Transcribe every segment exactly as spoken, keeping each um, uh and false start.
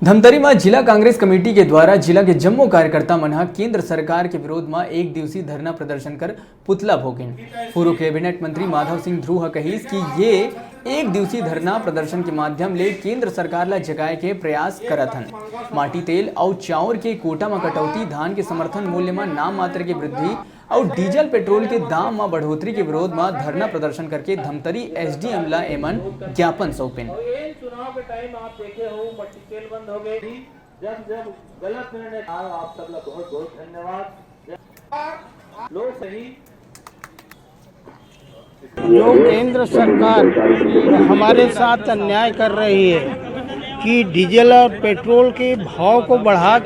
धमतरी म जिला कांग्रेस कमेटी के द्वारा जिला के जम्मो कार्यकर्ता मन ह केंद्र सरकार के विरोध म एक दिवसीय धरना प्रदर्शन कर पुतला भोगिन। पूर्व कैबिनेट मंत्री माधव सिंह ध्रुव ह कहिस कि ये एक दिवसीय धरना प्रदर्शन के माध्यम ले केंद्र सरकार ला जगाए के प्रयास करत हन। माटी तेल अउ चाउर के कोटा म कटौती, धान के समर्थन मूल्य म नाम मात्र के वृद्धि अउ डीजल पेट्रोल के दाम म बढ़ोतरी के विरोध म धरना प्रदर्शन करके धमतरी एसडीएम ला एमन ज्ञापन सौंपिन। चुनाव के टाइम आप देखे हो, मट्टी तेल बंद हो गए, जब जब गलत निर्णय, आप सब ला बहुत बहुत धन्यवाद। लोग सही जो केंद्र सरकार हमारे साथ अन्याय कर रही है कि डीजल और पेट्रोल के भाव को बढ़ा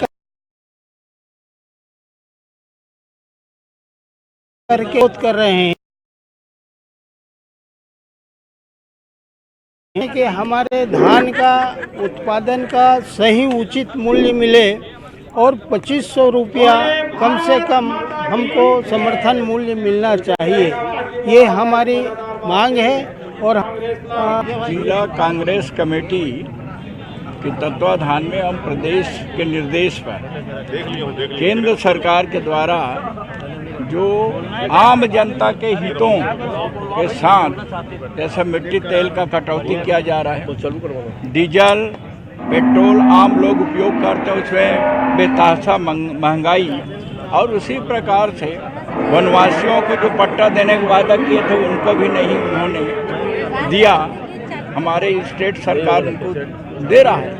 करके विरोध कर रहे हैं कि हमारे धान का उत्पादन का सही उचित मूल्य मिले और पच्चीस सौ रुपया कम से कम हमको समर्थन मूल्य मिलना चाहिए। ये हमारी मांग है। और जिला कांग्रेस कमेटी के तत्वाधान में एवं प्रदेश के निर्देश पर केंद्र सरकार के द्वारा जो आम जनता के हितों के साथ, जैसे मिट्टी तेल का कटौती किया जा रहा है, डीजल, पेट्रोल आम लोग उपयोग करते हैं, उसमें बेतहाशा मंग-, महंगाई, और उसी प्रकार से वनवासियों को जो पट्टा देने के वादा किए थे, उनको भी नहीं उन्होंने दिया। हमारे स्टेट सरकार उनको दे रहा है।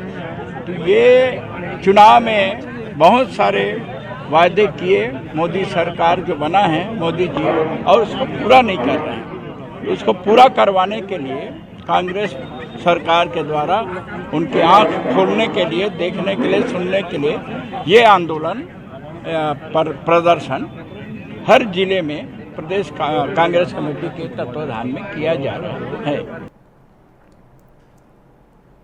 तो ये चुनाव में बहुत सारे वादे किए मोदी सरकार जो बना है, मोदी जी, और उसको पूरा नहीं कर रहे हैं। उसको पूरा करवाने के लिए कांग्रेस सरकार के द्वारा उनकी आंख खोलने के लिए, देखने के लिए, सुनने के लिए ये आंदोलन, अ, पर प्रदर्शन हर जिले में प्रदेश का-, कांग्रेस कमेटी के तत्वाधान में किया जा रहा है।